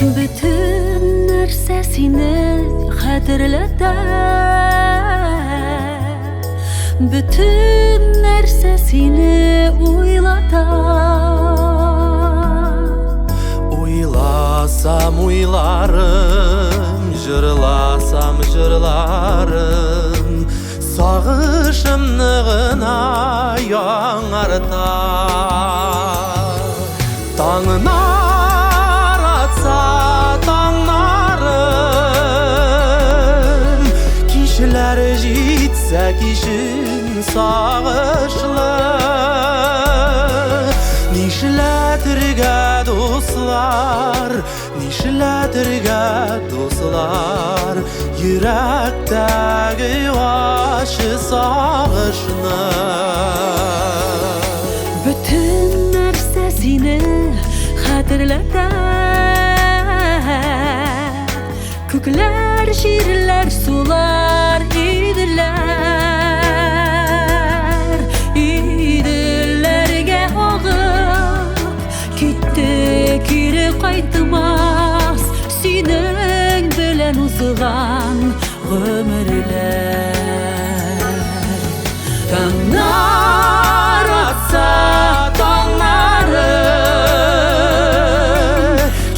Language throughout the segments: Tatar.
Бөтен нәрсә сине хәтерләтә, бөтен нәрсә сине уйлата. Уйласам уйларым, җырласам җырларым, сагышымны гына яңарта. Таңнар атса таңнарым, кичләр җитсә кичен сагышлы. Нишләтергә, дуслар, нишләтергә, дуслар, йөрәктәге ачы сагышны? Бөтен нәрсә сине хәтерләтә. Күкләр, җирләр, сулар, иделәр. Иделләргә агып китте, кире кайтмас синең белән узган гомерләр. Таңнар атса таңнарым,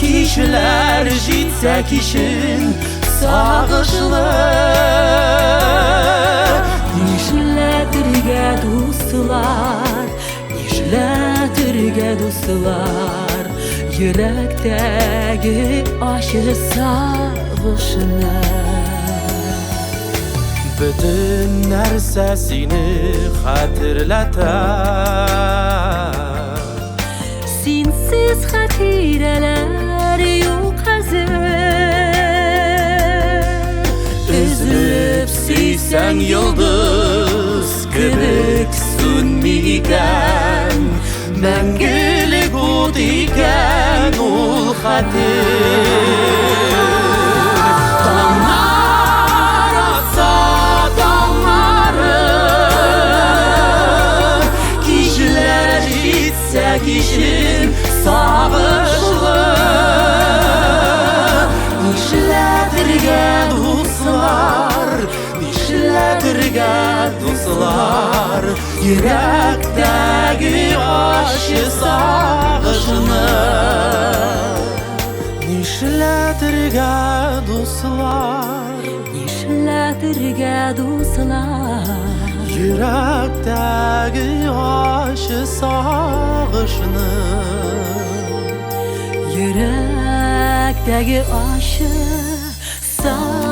кичләр җитсә кичен сагышлы. Нишләтергә, дуслар, нишләтергә, дуслар, йөрәктәге ачы сагышны? Бөтен нәрсә сине хәтерләтә. Синсез хатирәләр юк хәзер. Өзелеп сөйсәң, йолдыз кебек сүнми икән, мәңгелек ут икән ул хәтер. Таңнар атса таңнарым, кичләр җитсә кичен сагышлы. Нишләтергә, дуслар, нишләтергә, дуслар, йөрәктәге ачы сагышны? Нишләтергә, дуслар, Нишләтергә, дуслар, йөрәктәге ачы сагышны? Йөрәктәге ачы сагышны.